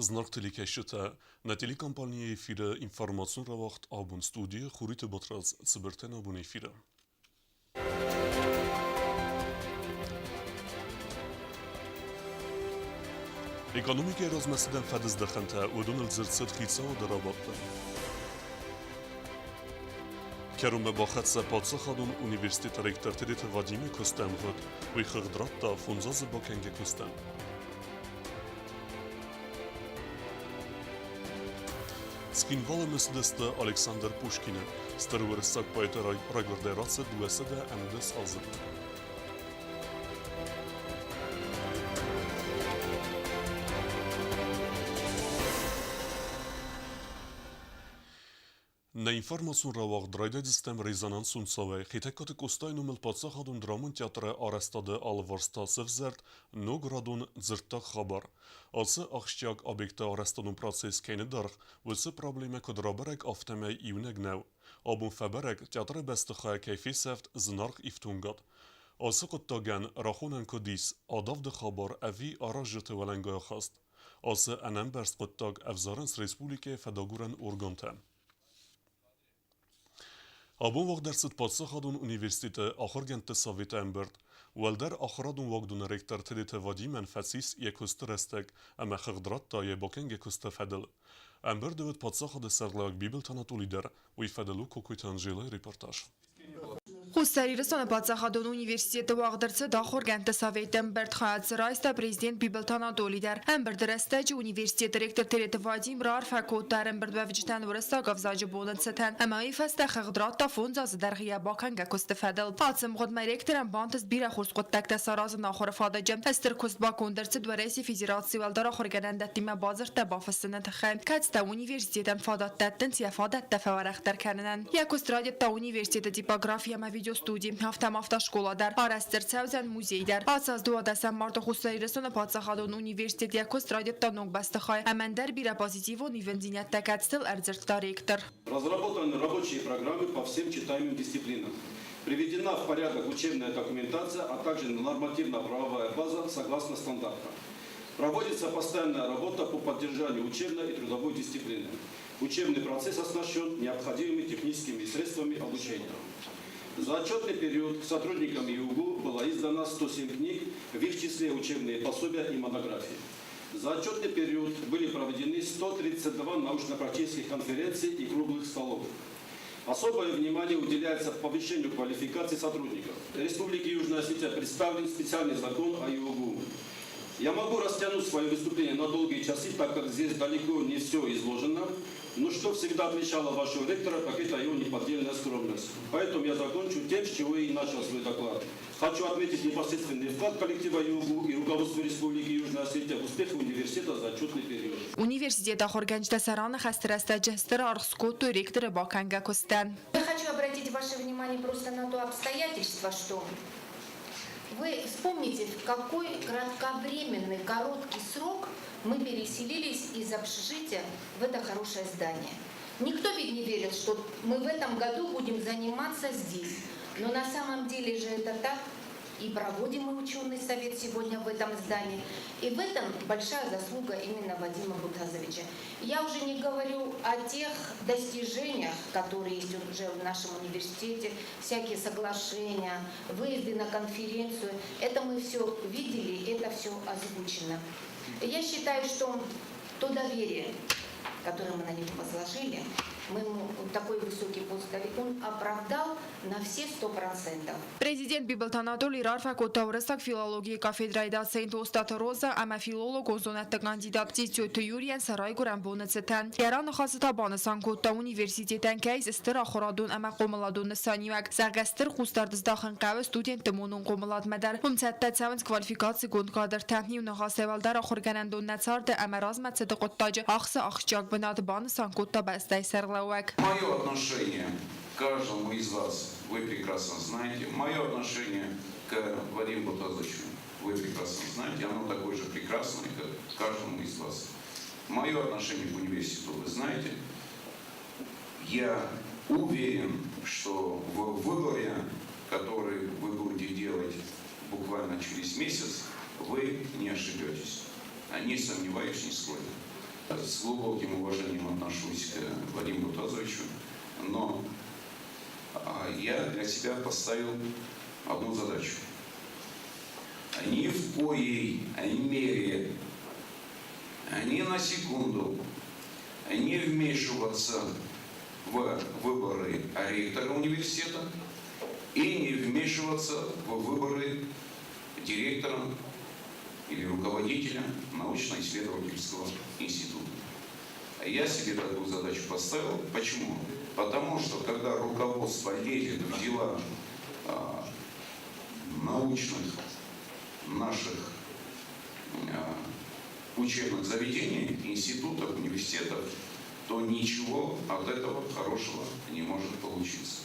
Зынаргъ телекӕсджытӕ, нӕ телекомпанийы эфиры информацион рауагъд абон студийы Хуриты Батрадз цыбыртӕн абон эфиры. Экономикӕйы размӕцыдӕн фӕдыздӕхӕнтӕ уыдоныл дзырд цыд хицауады рабадты. Кӕронмӕ бахӕццӕ паддзахадон университеты ректор Тедеты Вадимы куысты ӕмгъуыд. Уый хыгъд радта фондз азы бакӕнгӕ куыстӕн. Цхинвалы мысыдысты Александр Пушкины. Стыр уырыссаг поэты райгуырдӕй рацыд 211 азы. Нӕ информацион рауагъд райдайдзыстӕм резонансон цауӕй. Хетӕгкаты Къостайы номыл паддзахадон драмон театры арӕзтады алыварс та сӕвзӕрд ног радон дзырддаг хабар. Ацы ахсджиаг объекты арӕзтадон процесс кӕй ныддаргъ, уыцы проблемӕ куыд рабӕрӕг, афтӕмӕй иунӕг нӕу. Абон фӕбӕрӕг, театры бӕстыхайӕ кӕй фесӕфт зынаргъ ифтонгад. Ацы хъуыддагӕн рахонӕн куыд ис, адавды хабар ӕви аразджыты уӕлӕнгай ахаст? Ацы ӕнӕмбӕрст хъуыддаг ӕвзарынц республикӕйы фӕдагурӕн органтӕ. Абон уагъд ӕрцыд паддзахадон университеты ахуыргӕндты советы ӕмбырд. Уӕлдӕр ахуырадон уагдоны ректор Тедеты Вадимӕн фӕцис йӕ куысты рӕстӕг ӕмӕ хыгъд радта йӕ бакӕнгӕ куысты фӕдыл. Ӕмбырды уыд паддзахады сӕргълӕууӕг Бибылты Анатоли дӕр. Уый фӕдыл у Кокойты Анжелӕйы репортаж. Хуссар Ирыстоны паддзахадон университеты уагъд ӕрцыд ахуыргӕндты советы ӕмбырд. Хайад дзы райста президент Бибылты Анатоли дӕр. Ӕмбырды рӕстӕджы университеты ректор Тереты Вадим раарфӕ кодта ӕрӕмбырдуӕвджытӕн уырыссаг ӕвзаджы боны цытӕн ӕмӕ уый фӕстӕ хыгъд радта фондз азы дӕргъы йӕ бакӕнгӕ куысты фӕдыл. Ацы ӕмгъуыдмӕ ректорӕн бантыст бирӕ хорз хъуыддӕгтӕ саразын ахуыры фадыджы. Стыр куыст баконд ӕрцыд Уӕрӕсейы Федерацийы уӕлдӕр ахуыргӕнӕндӕттимӕ бадзырдтӕ бафыссыны тыххӕй, кӕцытӕ университетӕн фадат дӕттынц йӕ фадӕттӕ фӕуӕрӕхдӕр кӕнынӕн. Йӕ куыст райдыдта университеты типографи ӕмӕ видеостуди, афтӕ ма автошкола дӕр. Арӕзт ӕрцӕудзӕн музей дӕр. Ацы аз 12 марты Хуссар Ирыстоны паддзахадон университет йӕ куыст райдыдта ног бӕстыхай ӕмӕ ӕндӕр бирӕ позитивон ивындзинӕдтӕ, кӕцытыл ӕрдзырдта ректор. Разработаны рабочие программы по всем читаемым дисциплинам. Приведена в порядок учебная документация, а также нормативно-правовая база согласно стандартам. Проводится постоянная работа по поддержанию учебной и трудовой дисциплины. Учебный процесс оснащен необходимыми техническими средствами обучения. За отчетный период сотрудникам ЮГУ было издано 107 книг, в их числе учебные пособия и монографии. За отчетный период были проведены 132 научно-практических конференций и круглых столов. Особое внимание уделяется повышению квалификации сотрудников. В Республике Южная Осетия представлен специальный закон о ЮГУ. Я могу растянуть свое выступление на долгие часы, так как здесь далеко не все изложено. Но что всегда отличало вашего ректора, так это его неподдельная скромность. Поэтому я закончу тем, с чего и начал свой доклад. Хочу отметить непосредственный вклад коллектива ЮГУ и руководства Республики Южная Осетия в успехи университета за отчетный период. Университеты ахуыргӕнджытӕ сӕ раныхӕсты рӕстӕджы стыр аргъ скодтой ректоры бакӕнгӕ куыстӕн. Я хочу обратить ваше внимание просто на то обстоятельство, что вы вспомните, в какой кратковременный, короткий срок мы переселились из общежития в это хорошее здание. Никто ведь не верил, что мы в этом году будем заниматься здесь. Но на самом деле же это так. И проводим мы ученый совет сегодня в этом здании. И в этом большая заслуга именно Вадима Бутазовича. Я уже не говорю о тех достижениях, которые есть уже в нашем университете, всякие соглашения, выезды на конференцию. Это мы все видели, это все озвучено. Я считаю, что то доверие, которое мы на него возложили, мы ему такой высокий пост дали, он оправдал на все 100%. Президент Бибылты Анатолий раарфӕ кодта уырыссаг филологийы кафедрӕйы доцент Остъаты Роза ӕмӕ филологон зонӕдты кандидат Тетиоты Юрийӕн сӕ райгуырӕн боны цытӕн. Йӕ раныхасы та банысан кодта, университетӕн кӕй ис стыр ахуырадон ӕмӕ хъомыладон нысаниуӕг, зӕгъгӕ, стыр хъусдард здахын хъӕуы студентты монон хъомыладмӕ дӕр. Уым цӕттӕ цӕуынц квалификацигонд кадртӕ. Иу ныхасӕй уӕлдӕр ахуыргӕнӕндон нӕ царды ӕмӕ размӕцыды хъуыддаджы ахсы ахсджиаг бынат, банысан кодта бӕстӕйы сӕргълӕууӕг. Мое отношение к каждому из вас вы прекрасно знаете. Мое отношение к Вадиму Бутазовичу вы прекрасно знаете. Оно такое же прекрасное, как к каждому из вас. Мое отношение к университету вы знаете. Я уверен, что в выборе, который вы будете делать буквально через месяц, вы не ошибетесь. Не сомневаюсь нисколько. С глубоким уважением отношусь к Вадиму Муртазовичу, но я для себя поставил одну задачу. Ни в коей мере, ни на секунду не вмешиваться в выборы ректора университета и не вмешиваться в выборы директора или руководителя научно-исследовательского института. Я себе такую задачу поставил. Почему? Потому что когда руководство лезет в дела научных наших учебных заведений, институтов, университетов, то ничего от этого хорошего не может получиться.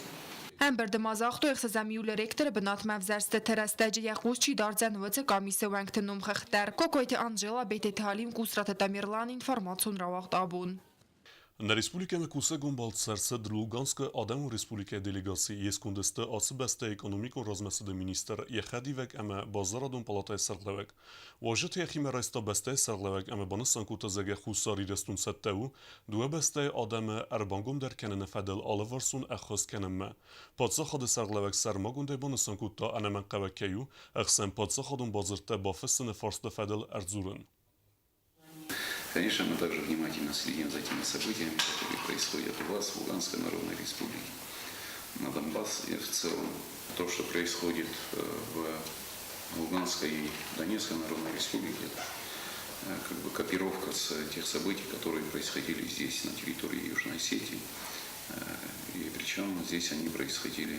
Ӕмбырды ма загътой ӕхсӕзӕм июлы ректоры бынатмӕ ӕвзӕрстыты рӕстӕджы йӕ хъус чи дардзӕн, уыцы къамисы уӕнгты номхыгъд дӕр. Кокойты Анжела, Бететы Алим, Къусраты Тамерлан, информацион рауагъд Абон. Нӕ республикӕмӕ кусӕгон балц ӕрцыд Луганскы Адӕмон Республикӕйы делегаци, йе сконды сты ацы бӕстӕйы экономикон размӕцыды министр, йӕ хӕдивӕг ӕмӕ базарадон палатӕйы сӕргълӕууӕг. Уазджыты йӕхимӕ райста бӕстӕйы сӕргълӕууӕг ӕмӕ банысан кодта, зӕгъгӕ, Хуссар Ирыстон цӕттӕ у дыууӕ бӕстӕйы адӕмы ӕрбангомдӕр кӕныны фӕдыл алыварсон ӕххуыс кӕнынмӕ. Паддзахады сӕргълӕууӕг сӕрмагондӕй банысан кодта, ӕнӕмӕнгхъӕуӕг кӕй у ӕхсӕнпаддзахадон бадзырдтӕ бафыссыны фарсты фӕдыл ӕрдзурын. Конечно, мы также внимательно следим за теми событиями, которые происходят у вас, в Луганской Народной Республике, на Донбассе в целом. То, что происходит в Луганской и Донецкой Народной Республике, это как бы копировка с тех событий, которые происходили здесь, на территории Южной Осетии. И причем здесь они происходили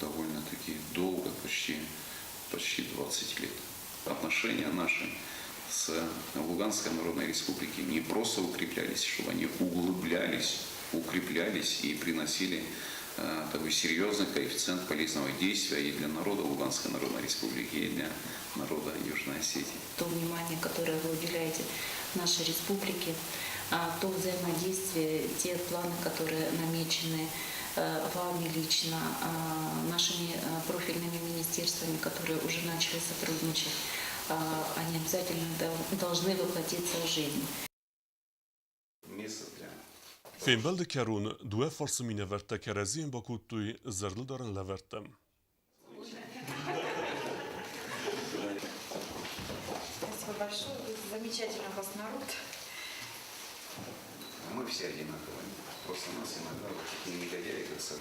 довольно-таки долго, почти 20 лет. Отношения наши с Луганской Народной Республикой не просто укреплялись, чтобы они углублялись, укреплялись и приносили такой серьезный коэффициент полезного действия и для народа Луганской Народной Республики, и для народа Южной Осетии. То внимание, которое вы уделяете нашей республике, то взаимодействие, те планы, которые намечены вами лично, нашими профильными министерствами, которые уже начали сотрудничать, они обязательно должны воплотиться в жизнь. Место для Фембӕлды кӕрон дыууӕ фарсы минӕвӕрттӕ кӕрӕдзийӕн бакодтой зӕрдылдарӕн лӕвӕрттӕ. Спасибо большое. Замечательный у вас народ. Мы все одинаковые. Просто нас иногда вот такие негодяи, как сам.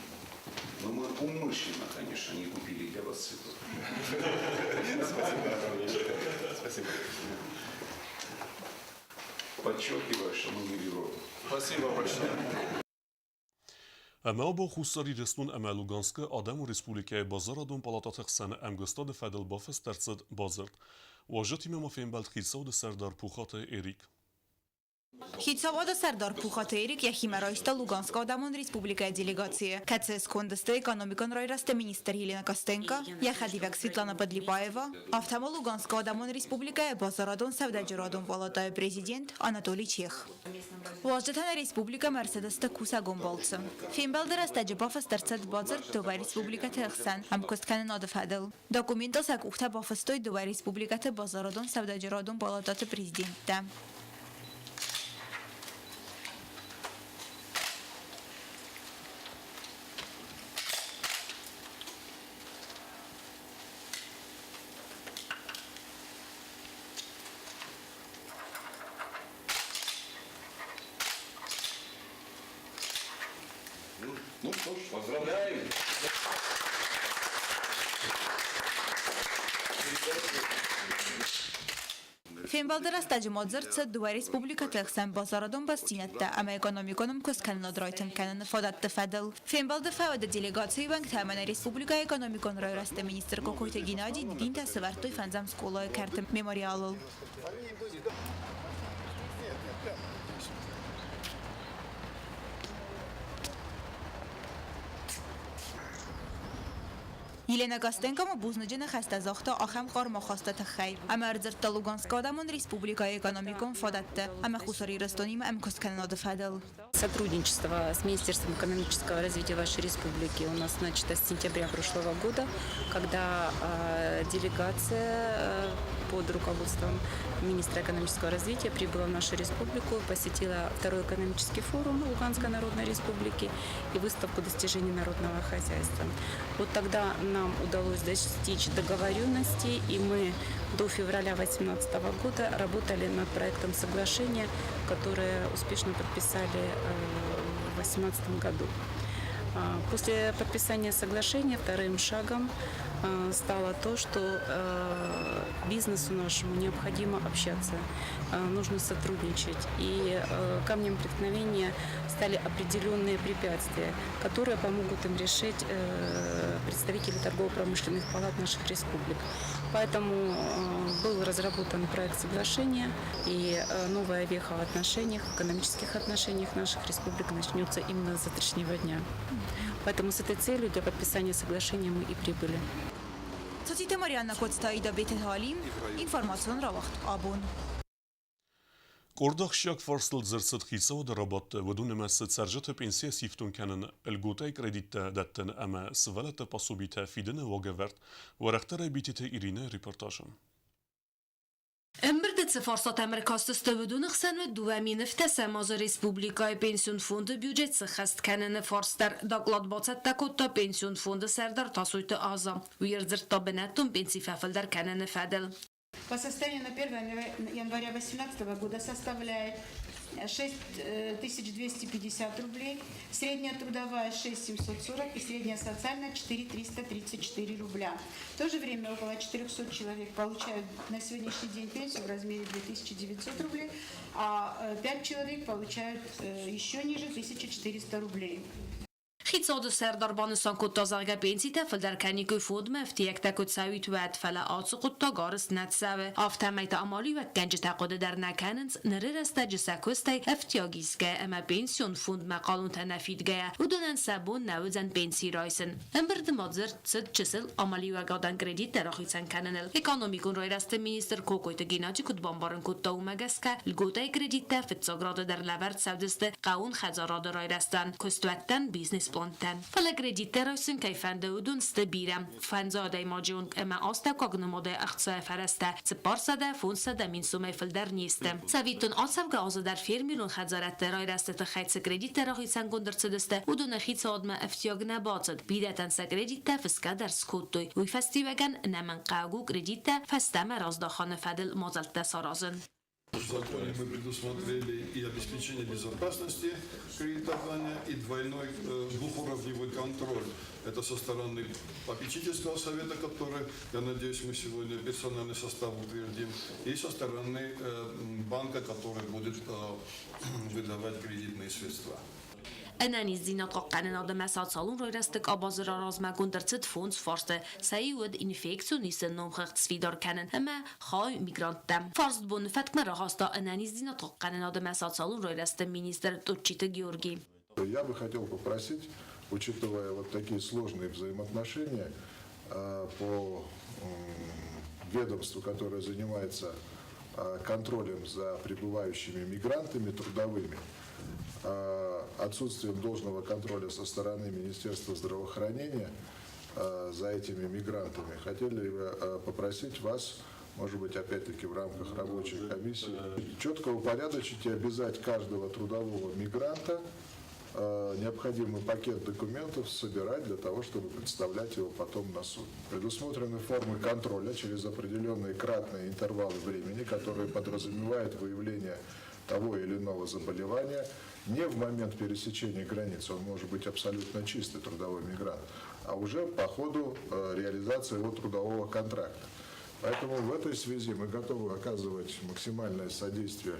Но мы умышленно, конечно, не купили для вас цветов. Спасибо огромнейшее. Спасибо. Подчеркиваю, что мы не в Европе. Спасибо большое. Ӕмӕ абон Хуссар Ирыстон ӕмӕ Луганскы Адӕмон Республикӕйы базарадон палататы хсӕн ӕмгуыстады фӕдыл бафыст ӕрцыд бадзырд. Уазджытимӕ ма фембӕлд хицауады сӕрдар Пухаты Эрик. Хицауады сӕрдар Пухаты Эрик йӕхимӕ райста Луганскы Адӕмон Республикӕйы делегацийы, кӕцыйы сконды сты экономикон райрӕзты министр Елена Костенко, йӕ хӕдивӕг Светлана Подлипаева, афтӕ ма Луганскы Адӕмон Республикӕйы базарадон-сӕудӕджерадон палатӕйы президент Анатолий Чех. Уазджытӕ нӕ республикӕмӕ ӕрцыдысты кусӕгон балцы. Фембӕлды рӕстӕджы бафыст ӕрцыд бадзырд дыууӕ республикӕты ӕхсӕн ӕмкуысткӕнынады фӕдыл. Документыл сӕ къухтӕ бафыстой дыууӕ республикӕты базарадон-сӕудӕджерадон палатӕты президенттӕ. Ну что ж, поздравляем! Фембӕлды рӕстӕджы ма дзырд цыд дыууӕ республикӕты ӕхсӕн базарадон бастдзинӕдтӕ ӕмӕ экономикон ӕмкуысткӕнынад райтынг кӕныны фадӕтты фӕдыл. Фембӕлды фӕуды делегацийы уӕнгтӕ ӕмӕ нӕ республикӕйы экономикон райрӕзты министр Кокойты Геннадий дидинтӕ сӕвӕрдтой фӕндзӕм скъолайы кӕрты мемориалыл. Елена Костенко ма бузныджы ныхӕстӕ загъта ахӕм хъарм ахасты тыххӕй ӕмӕ ӕрдзырдта Луганскы Адӕмон Республикӕйы экономикон фадӕтты ӕмӕ Хуссар Ирыстонимӕ ӕмкуысткӕнынады фӕдыл. Сотрудничество с Министерством экономического развития вашей республики у нас начато с сентября прошлого года, когда делегация по Под руководством министра экономического развития прибыла в нашу республику, посетила второй экономический форум Луганской Народной Республики и выставку достижений народного хозяйства. Вот тогда нам удалось достичь договоренности, и мы до февраля 2018 года работали над проектом соглашения, которое успешно подписали в 2018 году. После подписания соглашения вторым шагом стало то, что бизнесу нашему необходимо общаться, нужно сотрудничать. И камнем преткновения стали определенные препятствия, которые помогут им решить представители торгово-промышленных палат наших республик. Поэтому был разработан проект соглашения, и новая веха в отношениях, в экономических отношениях наших республик начнется именно с завтрашнего дня. Поэтому с этой целью для подписания соглашения мы и прибыли. Цоциты Марианна Коцты, Аида Бететхалим, информацион рауагъд «Абон». Къорд ахсджиаг фарстыл дзырд цыд хицауады рабадты, уыдон нымӕцы цӕрджыты пенсийӕ сифтонг кӕнын, льготӕй кредиттӕ дӕттын ӕмӕ сывӕллӕтты пособитӕ фидыны уагӕвӕрд. Уӕрӕхдӕрӕй Битеты Иринӕйы репортажы. Ӕмбырды цы фарстатӕм ӕркастысты, уыдоны хсӕн уыд 2007 азы республикӕйы пенсион фонды бюджет сыххӕст кӕныны фарст дӕр. Доклад бацӕттӕ кодта пенсион фонды сӕрдар Тасойты Аза. Уый ӕрдзырдта бынӕттон пенси фӕфылдӕр кӕныны фӕдыл. По состоянию на 1 января 2018 года составляет 6250 рублей, средняя трудовая 6740 и средняя социальная 4334 рубля. В то же время около 400 человек получают на сегодняшний день пенсию в размере 2900 рублей, а 5 человек получают еще ниже 1400 рублей. Хицауады сӕрдар банысан кодта, зӕгъгӕ, пенситӕ фылдӕр кӕниккой фондмӕ ӕфтиӕгтӕ куы цӕуит, уӕд, фӕлӕ ацы хъуыддаг арызт нӕ цӕуы. Афтӕмӕй та амалиуӕггӕнджытӕ хъуыды дӕр нӕ кӕнынц, ныры рӕстӕджы сӕ куыстӕй ӕфтиаг исгӕйӕ ӕмӕ пенсион фондмӕ хъалонтӕ нӕ фидгӕйӕ, уыдонӕн сӕ бон нӕ уыдзӕн пенси райсын. Ӕмбырды ма дзырд цыд чысыл амалиуӕгадӕн кредиттӕ рахицӕн кӕныныл. Экономикон райрӕзты министр Кокойты Геннадий куыд бамбарын кодта, уымӕ гӕсгӕ льготӕйы кредиттӕ фыццаг рады дӕр лӕвӕрд цӕудзысты хъӕууон хӕдзарады райрӕзтӕн, куыстуӕттӕн, бизнес-плантӕн. Фӕлӕ кредиттӕ райсын кӕй фӕнды, уыдон сты бирӕ. Фӕндзай адӕймаджы онг ӕмӕ астӕуккаг нымадӕй ӕхцайы фӕрӕзтӕ 400-500 мин сомӕй фылдӕр не сты. Цӕвиттон, ацӕугӕ азы дӕр фермерон хӕдзарӕдты райрӕзты тыххӕй цы кредиттӕ рахицӕнгонд ӕрцыдысты, уыдоны хицауадмӕ ӕфтиаг нӕ бацыд. Бирӕтӕн сӕ кредиттӕ фысгӕ дӕр скодтой. Уый фӕстиуӕгӕн ӕнӕмӕнгхъӕуӕг у кредиттӕ фӕстӕмӕ раздахыны фӕдыл мадзӕлттӕ саразын. В законе мы предусмотрели и обеспечение безопасности кредитования, и двойной двухуровневый контроль. Это со стороны попечительского совета, который, я надеюсь, мы сегодня персональный состав утвердим, и со стороны банка, который будет выдавать кредитные средства. Ӕнӕниздзинад хъахъхъӕнынады ӕмӕ социалон райрӕзты къабазы раразмӕгонд ӕрцыд фондз фарсты. Сӕ иу уыд инфекцион ницы номхыгъд сфидар кӕнын ӕмӕ хай мигранттӕ. Фарст боны фӕткмӕ рахаста ӕнӕниздзинад хъахъхъӕнынады ӕмӕ социалон райрӕзты министр Тотчиты Георгий. Я бы хотел попросить, учитывая вот такие сложные взаимоотношения по ведомству, которое занимается контролем за прибывающими мигрантами трудовыми, отсутствием должного контроля со стороны Министерства здравоохранения за этими мигрантами, хотели бы попросить вас, может быть, опять-таки в рамках рабочей комиссии, четко упорядочить и обязать каждого трудового мигранта необходимый пакет документов собирать для того, чтобы представлять его потом на суд. Предусмотрены формы контроля через определенные кратные интервалы времени, которые подразумевают выявление того или иного заболевания не в момент пересечения границы, он может быть абсолютно чистый трудовой мигрант, а уже по ходу реализации его трудового контракта. Поэтому в этой связи мы готовы оказывать максимальное содействие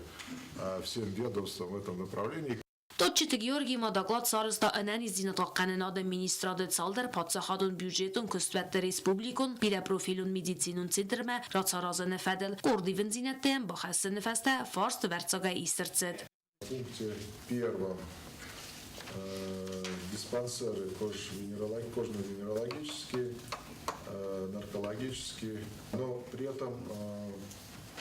всем ведомствам в этом направлении. Тотчиты Георгий ма доклад сарӕзта ӕнӕниздзинад хъахъхъӕнынады министрады цалдӕр паддзахадон бюджетон куыстуӕтты республикон бирӕпрофилон медицинон центрмӕ рацаразыны фӕдыл. Къорд ивындзинӕдтӕ йӕм бахӕссыны фӕстӕ фарст ӕвӕрццагӕй ист ӕрцыд. В пункте первом диспансеры кожно-венерологические, наркологические, но при этом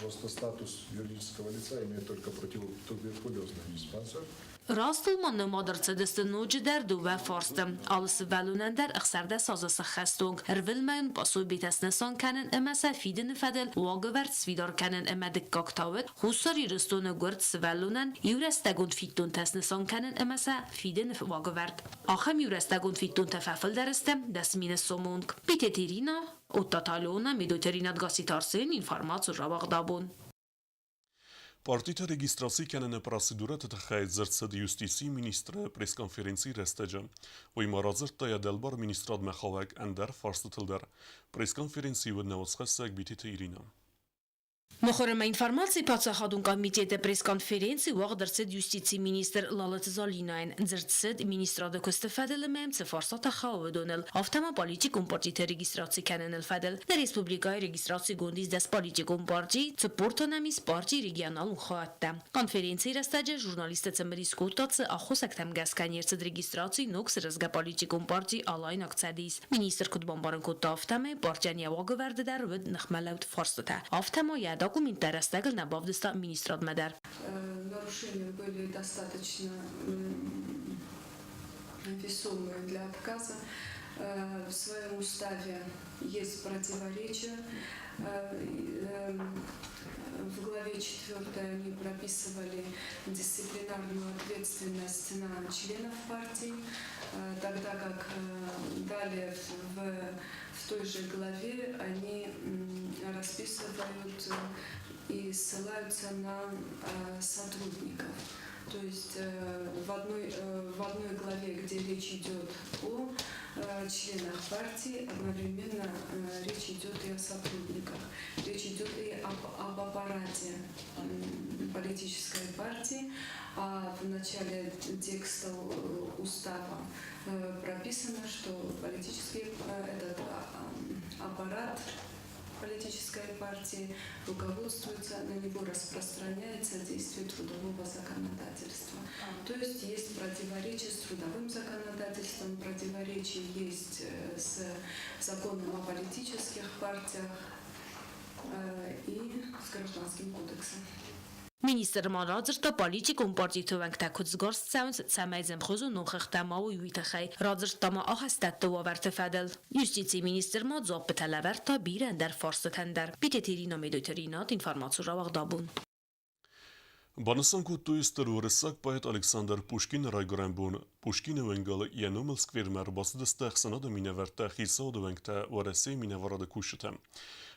просто статус юридического лица имеет только противотуберкулезный диспансер. Растыл ма нымад ӕрцыдысты ноджыдӕр дыууӕ фарсты. Алы сывӕллонӕн дӕр 16 азы сӕххӕсты онг ӕрвылмӕйон пособитӕ снысан кӕнын ӕмӕ сӕ фидыны фӕдыл уагӕвӕрд сфидар кӕнын ӕмӕ дыккаг та уыд Хуссар Ирыстоны гуырд сывӕллонӕн иурӕстӕгон фиддонтӕ снысан кӕнын ӕмӕ сӕ фидыны уагӕвӕрд. Ахӕм иурӕстӕгон фиддонтӕ фӕфылдӕр сты 10 000 сомы онг. Битеты Ирина, Оттаты Алена, Медойты Ринат Гасситы Арсен, информаци рауагъдабон. Партиты регистраци кӕныны процедурӕты тыххӕй дзырд цыд юстицийы министры пресс-конференцийы рӕстӕджы. Уый ма радзырдта йӕ дӕлбар министрадмӕ хауӕг ӕндӕр фарстытыл дӕр. Пресс-конференцийы уыд нӕ уацхӕссӕг Битеты Иринӕ. Мыхуыры информацийы паддзахадон комитеты пресс-конференци уагъд ӕрцыд юстицийы министр Лалыты Залинайӕн. Дзырд цыд министрады куысты фӕдыл ӕмӕ цы фарстатӕ хауы, уыдоныл, афтӕ ма политикон партиты регистраци кӕныны фӕдыл. Нӕ республикӕйы регистрацигонд ис 10 политикон парти, 40 та нӕм ис партийы регионалон хайадтӕ. Конференцийы рӕстӕджы журналисттӕ цымыдис кодта, цы аххосӕгтӕм гӕсгӕ не рцыд регистраци ног сырӕзгӕ политикон парти Алайнаг Цӕдис. Министр куыд бамбарын кодта, афтӕмӕй партийӕн йӕ уагӕвӕрды дӕр уыд ныхмӕлӕуд фарстытӕ. Афтӕ ма йӕ документтӕ рӕстӕгыл нӕ бавдыста министрадмӕ дӕр. Нарушения были достаточно весомые для отказа. В своем уставе есть противоречия. В главе 4 они прописывали дисциплинарную ответственность на членов партии, тогда как далее в той же главе они расписывают и ссылаются на сотрудников. То есть в одной главе, где речь идет о членах партии, одновременно речь идет и о сотрудниках. Речь идет и об аппарате политической партии. А в начале текста устава прописано, что политический этот аппарат политической партии руководствуется, на него распространяется действие трудового законодательства. То есть есть противоречие с трудовым законодательством, противоречие есть с законом о политических партиях и с гражданским кодексом. Министр ма радзырдта политикон партиты уӕнгтӕ куыд сгӕрст цӕуынц, цӕмӕй дзы ӕмхуызон номхыгъдтӕ ма уой, уый тыххӕй. Радзырдта ма ахӕстӕтты уавӕрты фӕдыл. Юстицийы министр ма дзуаппытӕ лӕвӕрдта бирӕ ӕндӕр фарстытӕн дӕр. Битеты Ирина, Медойты Ринат, информаци рауагъдабон. Банысан кодтой стыр уырыссаг поэт Александр Пушкины райгуырӕн бон. Пушкины уынгыл йӕ номыл сквермӕ ӕрбацыдысты ӕхсӕнады минӕвӕрттӕ, хицауады уӕнгтӕ, Уӕрӕсейы минӕварады кусджытӕ.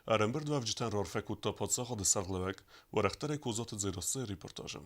Ӕрӕмбырдуӕвджытӕн раарфӕ кодта паддзахады сӕргълӕууӕг. Уӕрӕхдӕрӕй Козаты Дзерассӕйы репортажы.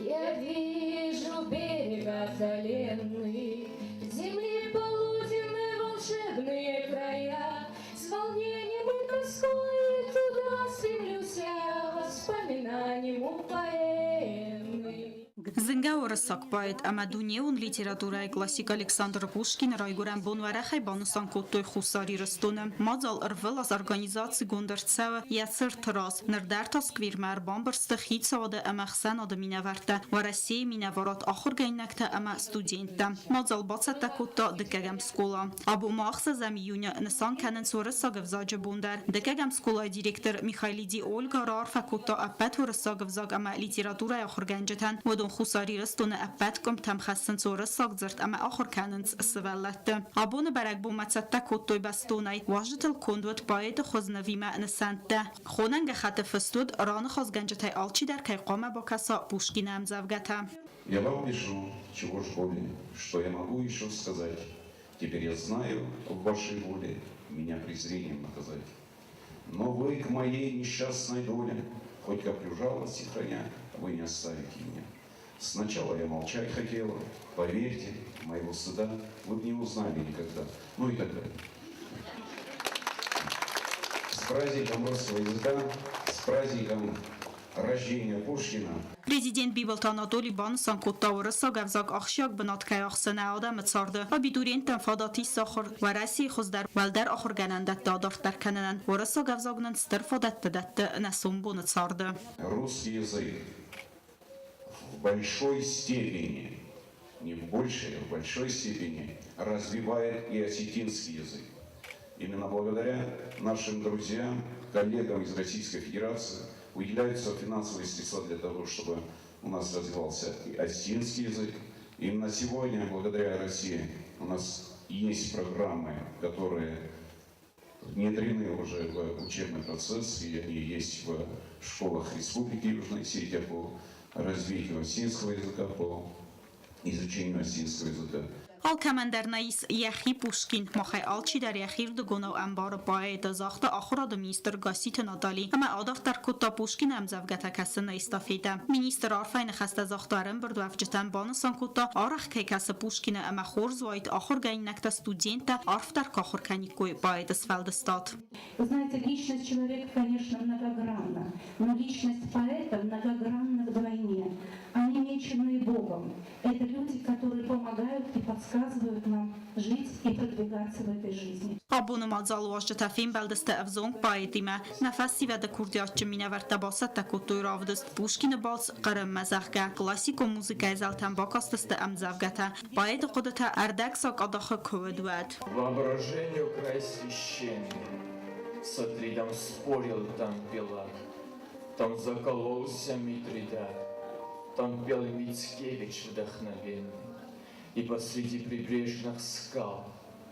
Я вижу берег отдаленный, Земли полуденные волшебные края. С волнением и тоской туда стремлюсь я, Воспоминанием упоенный. Зынгӕ уырыссаг поэт ӕмӕ дунеон литературӕйы классик Александр Пушкины райгуырӕн бон уӕрӕхӕй банысан кодтой Хуссар Ирыстоны. Мадзал ӕрвылаз организацигонд ӕрцӕуы йӕ цырты раз. Ныр дӕр та сквермӕ ӕрбамбырд сты хицауады ӕмӕ ӕхсӕнады минӕвӕрттӕ, Уӕрӕсейы минӕварад ахуыргӕнинӕгтӕ ӕмӕ студенттӕ. Мадзал бацӕттӕ кодта дыккӕгӕм скъола. Абон ма 6 июны нысан кӕнынц уырыссаг ӕвзаджы бон дӕр. Дыккӕгӕм скъолайы директор Михайлиди Ольга раарфӕ кодта ӕппӕт уырыссаг ӕвзаг ӕмӕ литературӕйы ахуыргӕнджытӕн. Уыдон Хуссар Ирыстоны ӕппӕт къуымтӕм хӕссынц уырыссаг дзырд ӕмӕ ахуыр кӕнынц сывӕллӕтты. Абоны бӕрӕгбонмӕ цӕттӕ кодтой бӕстонӕй. Уазджытыл конд уыд поэты хуызнывимӕ нысӕнттӕ. Хонӕн гӕххӕтты фыст уыд, раныхасгӕнджытӕй алчидӕр кӕй хъуамӕ бакӕса Пушкины ӕмдзӕвгӕтӕ. Я вам пишу, чего ж более, что я могу еще сказать. Теперь я знаю, в вашей воле меня презрением наказать. Но вы к моей несчастной доле, хоть каплю жалости храня, вы не оставите меня. Сначала я молчать хотела, поверьте, моего стыда вы бы не узнали никогда. Ну и так далее. С праздником русского языка, с праздником рождения Пушкина. Президент Бибылты Анатоли банысан кодта уырыссаг ӕвзаг ахсджиаг бынат кӕй ахсы нӕ адӕмы царды. Абитуриенттӕн фадат ис ахуыр Уӕрӕсейы хуыздӕр уӕлдӕр ахуыргӕнӕндӕтты адарддӕр кӕнынӕн. Уырыссаг ӕвзаг нын стыр фадӕттӕ дӕтты нӕ сомбоны царды. Русский язык в большой степени, не в большей, а в большой степени развивает и осетинский язык. Именно благодаря нашим друзьям, коллегам из Российской Федерации выделяются финансовые средства для того, чтобы у нас развивался и осетинский язык. Именно сегодня, благодаря России, у нас есть программы, которые внедрены уже в учебный процесс, и они есть в школах Республики Южная Осетия по развитию осетинского языка, по изучению осетинского языка. Алкӕмӕн дӕр нӕ ис йӕхи Пушкин. Махӕй алчидӕр йӕхирдыгонау ӕмбары поэты, загъта ахуырады министр Гасситы Натали ӕмӕ адарддӕр кодта Пушкины ӕмдзӕвгӕтӕ кӕсыны эстафетӕ. Министр арфӕйы ныхӕстӕ загъта ӕрӕмбырдуӕвджытӕн, банысан кодта, арӕх кӕй кӕсы Пушкины ӕмӕ хорз уаид ахуыргӕнинӕгтӕ, студенттӕ арфдӕр куы ахуыр кӕниккой поэты сфӕлдыстад. Вы знаете, личность человека, конечно, многогранна, но личность поэта многогранна вдвойне. Они меченные Богом. Это люди, которые помогают и подсказывают нам жить и продвигаться в этой жизни. Абоны мадзалы уазджытӕ фембӕлдысты ӕвзонг поэтимӕ. Нӕ фӕсивӕды курдиатджын минӕвӕрттӕ бацӕттӕ кодтой равдыст Пушкины балц Хъырыммӕ, зӕгъгӕ, классикон музыкӕйы зӕлтӕм бакастысты ӕмдзӕвгӕтӕ. Поэты хъуыдытӕ ӕрдӕгсакъадахы куы уыд, уӕд. Воображению край священный, С Атридом спорил там Пилат, Там закололся Митридат, Там пел Мицкевич вдохновенный, И посреди прибрежных скал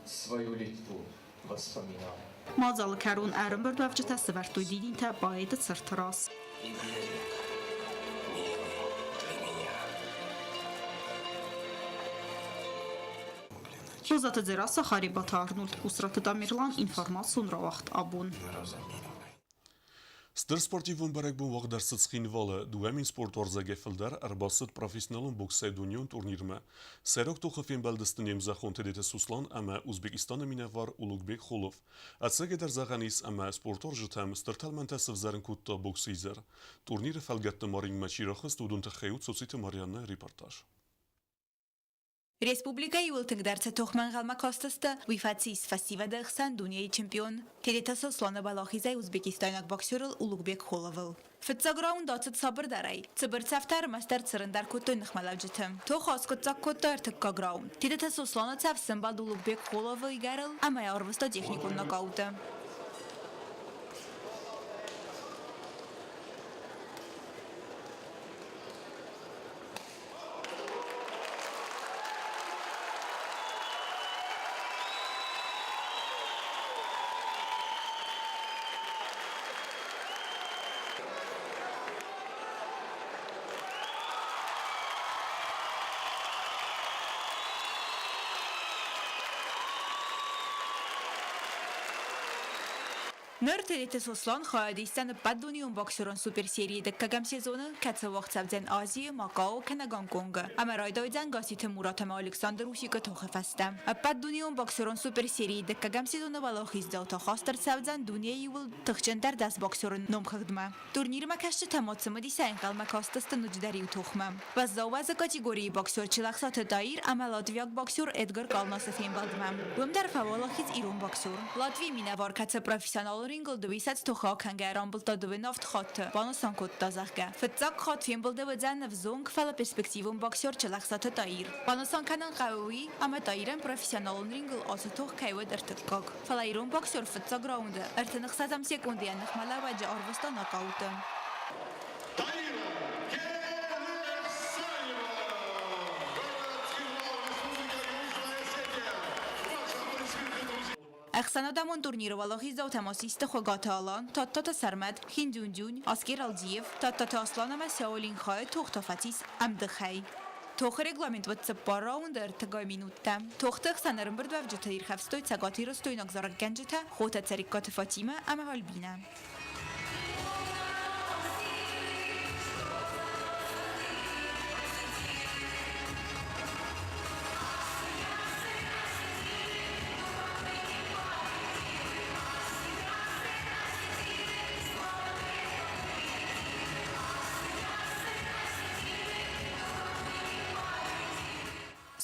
Свою Литву воспоминал. Мадзалы кӕрон ӕрӕмбырдуӕвджытӕ сӕвӕрдтой дидинтӕ поэты цырты раз. И берег милый для меня. Козаты Дзерассӕ, Харебаты Арнольд, Къусраты Тамерлан, информацион рауагъд Абон. Стыр спортивон бӕрӕгбон уагъд ӕрцыд Цхинвалы. 2000 спортуарзӕгӕй фылдӕр ӕрбацыд профессионалон боксӕй дунеон турнирмӕ. Сӕйраг тохы фембӕлдысты не мзӕххон Тедеты Суслан ӕмӕ Узбекистаны минӕвар Улугбек Холов. Ӕцӕгӕйдӕр зӕгъӕн ис, ӕмӕ спортуарзджытӕм стыр тӕлмӕнтӕ сывзӕрын кодта боксы изӕр. Турниры фӕлгӕтты ма рингмӕ чи рахызт, уыдон тыххӕй у Цоциты Марианнӕйы репортаж. Республикӕйы иууыл тынгдӕр цы тохмӕ ӕнхъӕлмӕ кастысты, уый фӕцис фӕсивӕды хсӕн дунейы чемпион Тедеты Сосланы уӕлахизӕй узбекистайнаг боксерыл Улугбек Холовыл. Фыццаг раунд ацыд сабырдӕрӕй. Цыбыр цӕфтӕ ӕрмӕстдӕр цырындӕр кодтой ныхмӕлӕуджыты. Тох аскъуыддзаг кодта ӕртыккаг раунд. Тедеты Сосланы цӕф сӕмбӕлд Улугбек Холовы игӕрыл ӕмӕ йӕ арвыста техникон нокауты. Ныр Тедеты Сослан хайад исдзӕн ӕппӕтдунеон боксерон суперсерийы дыккӕгӕм сезоны, кӕцы уагъд цӕудзӕн Азийы, Макао кӕнӕ Гонконгы ӕмӕ райдайдзӕн Гасситы Мурат ӕмӕ Александр Усикы тохы фӕстӕ. Ӕппӕтдунеон боксерон суперсерийы дыккӕгӕм сезоны уӕлахиздзаутӕ хаст ӕрцӕудзӕн дунейы иууыл тыхджындӕр дӕс боксеры номхыгъдмӕ. Турнирмӕ кӕсджытӕ ма цымыдисӕй ӕнхъӕлмӕ кастысты ноджыдӕр иу тохмӕ. Уӕззаууӕзы категорийы боксер Челӕхсаты Таир ӕмӕ латвиаг боксер Эдгар Калнасы фембӕлдмӕ. Уым дӕр фӕуӕлахиз ирон боксер. Латвийы минӕвар кӕцы профессионалон рингыл дыууиссӕдз тохы акӕнгӕ рамбылдта дыууын авд хатты, банысан кодта, зӕгъгӕ, фыццаг хатт фембылды уыдзӕн ӕвзонг, фӕлӕ перспективон боксер Челӕхсаты Таир. Банысан кӕнын хъӕуы уый, ӕмӕ Таирӕн профессионалон рингыл ацы тох кӕй уыд ӕртыккаг. Фӕлӕ ирон боксер фыццаг раунды 36 секунды йӕ ныхмӕлӕууӕджы арвыста нокауты. Ӕхсӕнадӕмон турниры уӕлахиздзаутӕ ма систы Хуыгаты Алан, Тадтаты Сӕрмӕт, Хиндюндюнь, Аскер Алдиев, Тадтаты Аслан ӕмӕ Сяо Линхайы тох та фӕцис ӕмдыхӕй. Тохы регламент уыд цыппар раунды ӕртыгай минуттӕ. Тохты ӕхсӕн ӕрӕмбырдуӕвджыты ирхӕфстой цӕгатирыстойнаг зарӕггӕнджытӕ хотӕ Цӕриккаты Фатимӕ ӕмӕ Альбинӕ.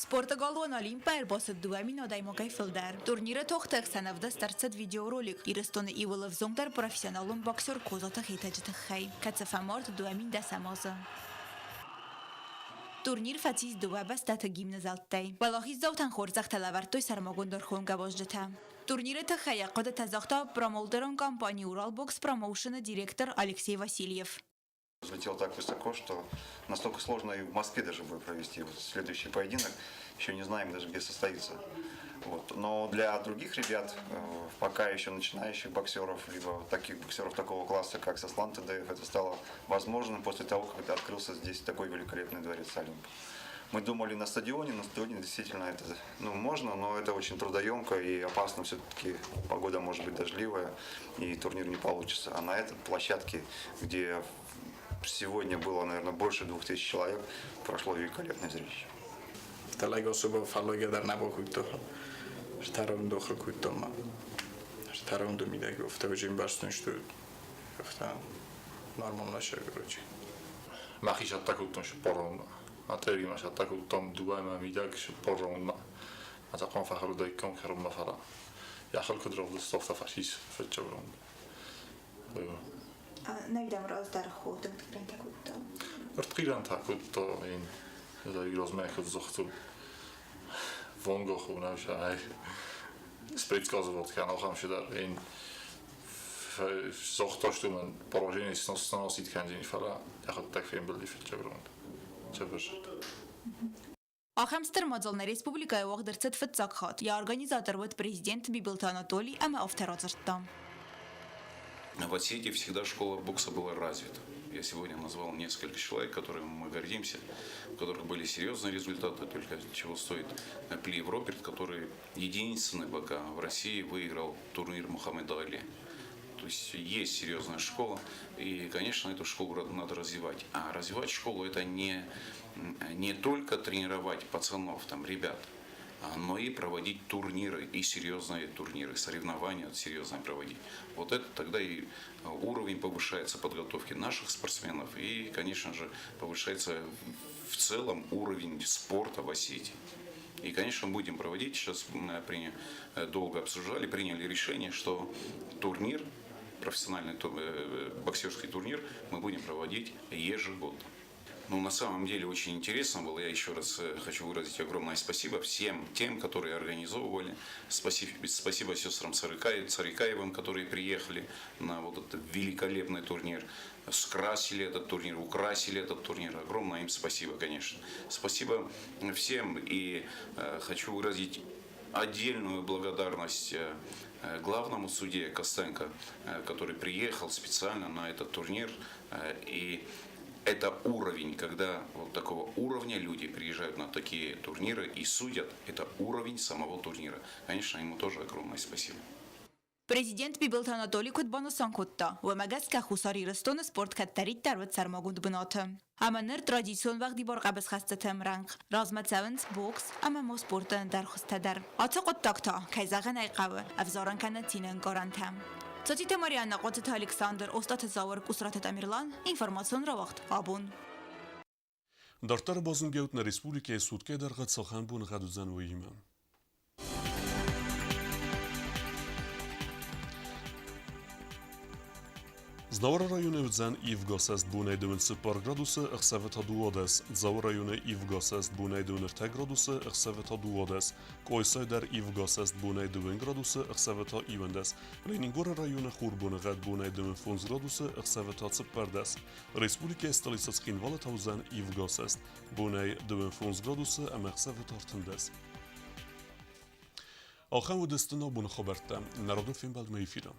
Спорты галуан Олимп-ӕй ӕрбацыд 2000 адӕймагӕй фылдӕр. Турниры тохты ӕхсӕн ӕвдыст ӕрцыд видеоролик Ирыстоны иууыл ӕвзонгдӕр профессионалон боксер Козаты Хетӕджы тыххӕй, кӕцы фӕмард 2010 азы. Турнир фӕцис дыууӕ бӕстӕты гимны зӕлттӕй. Уӕлахиздзаутӕн хорзӕхтӕ лӕвӕрдтой сӕрмагонд ӕрхонгӕ уазджытӕ. Турниры тыххӕй йӕ хъуыдытӕ загъта промоутерон компани «Уралбокс Промоушен»-ы директор Алексей Васильев. Взлетел так высоко, что настолько сложно и в Москве даже будет провести вот следующий поединок. Еще не знаем даже, где состоится. Вот. Но для других ребят, пока еще начинающих боксеров, либо таких боксеров такого класса, как Сослан Тедеев, это стало возможным после того, когда открылся здесь такой великолепный дворец Олимп. Мы думали на стадионе действительно это, ну, можно, но это очень трудоемко и опасно все-таки. Погода может быть дождливая, и турнир не получится. А на этой площадке, где сегодня было, наверное, больше 2000 человек, прошло великолепное зрелище. Навидам раздar ход артқиран такутто. Артқиран такутто ин разме худзохту вонгоху навша ай сприцказывал канал шидар ин зохтошту ман поражение сносит канжин фала яхот так фембл дифчагрунд чабаш. Ахӕм стыр мадзал нӕ республикӕйы уагъд ӕрцыд фыццаг хатт. Йӕ организатор уыд президент Бибылты Анатолий ӕмӕ афтӕ радзырдта. В Осетии всегда школа бокса была развита. Я сегодня назвал несколько человек, которыми мы гордимся, у которых были серьезные результаты, только чего стоит Плиев Роберт, который единственный пока в России выиграл турнир Мухаммеда Али. То есть есть серьезная школа, и, конечно, эту школу надо развивать. А развивать школу – это не только тренировать пацанов, там, ребят, но и проводить турниры, и серьезные турниры, соревнования серьезные проводить. Вот это тогда и уровень повышается подготовки наших спортсменов, и, конечно же, повышается в целом уровень спорта в Осетии. И, конечно, будем проводить, сейчас долго обсуждали, приняли решение, что турнир, профессиональный боксерский турнир мы будем проводить ежегодно. Ну, на самом деле очень интересно было. Я еще раз хочу выразить огромное спасибо всем тем, которые организовывали. Спасибо сестрам Царикаевым, которые приехали на вот этот великолепный турнир. Скрасили этот турнир, украсили этот турнир. Огромное им спасибо, конечно. Спасибо всем. И хочу выразить отдельную благодарность главному судье Костенко, который приехал специально на этот турнир. И это уровень, когда вот такого уровня люди приезжают на такие турниры и судят, это уровень самого турнира. Конечно, ему тоже огромное спасибо. Президент Бибылты Анатолий куыд банысан кодта, уымӕ гӕсгӕ Хуссар Ирыстоны спорт кӕддӕриддӕр уыд сӕрмагонд бынаты. Ӕмӕ ныр традицион уӕгъдибар хъӕбысхӕстыты ӕмрӕнхъ размӕ цӕуынц бокс ӕмӕ ма спорты ӕндӕр хуызтӕ дӕр. Ацы хъуыддаг та, кӕй зӕгъын ӕй хъӕуы, ӕвзарын кӕны цины ӕнкъарӕнтӕ. Цоциты Марианна, Хъоцыты Александр, Остъаты Зауыр, Къусраты Тамерлан, информацион рауагъд «Абон». Дарддӕр базонгӕут нӕ республикӕйы суткӕйы дӕргъы цахӕм боныгъӕд уыдзӕн, уыимӕ. Знауыры районы уыдзӕн ивгӕ бонӕй 24 градусы, ӕхсӕвы та 12. Дзауы районы ивгӕ бонӕй 23 градусы, ӕхсӕвы та 12. Къойсайы дӕр ивгӕ бонӕй 2 градусы, ӕхсӕвы та 11. Ленингоры районы хурбоныгъӕд бонӕй 25 градусы, ӕхсӕвы та 14. Республикӕйы столицӕ Цхинвалы та уыдзӕн ивгӕ бонӕй 25 градусы ӕмӕ ӕхсӕвы та 13. Ахӕм уыдысты нӕ боны хабӕрттӕ. Нӕ радон фембӕлдмӕ эфиры.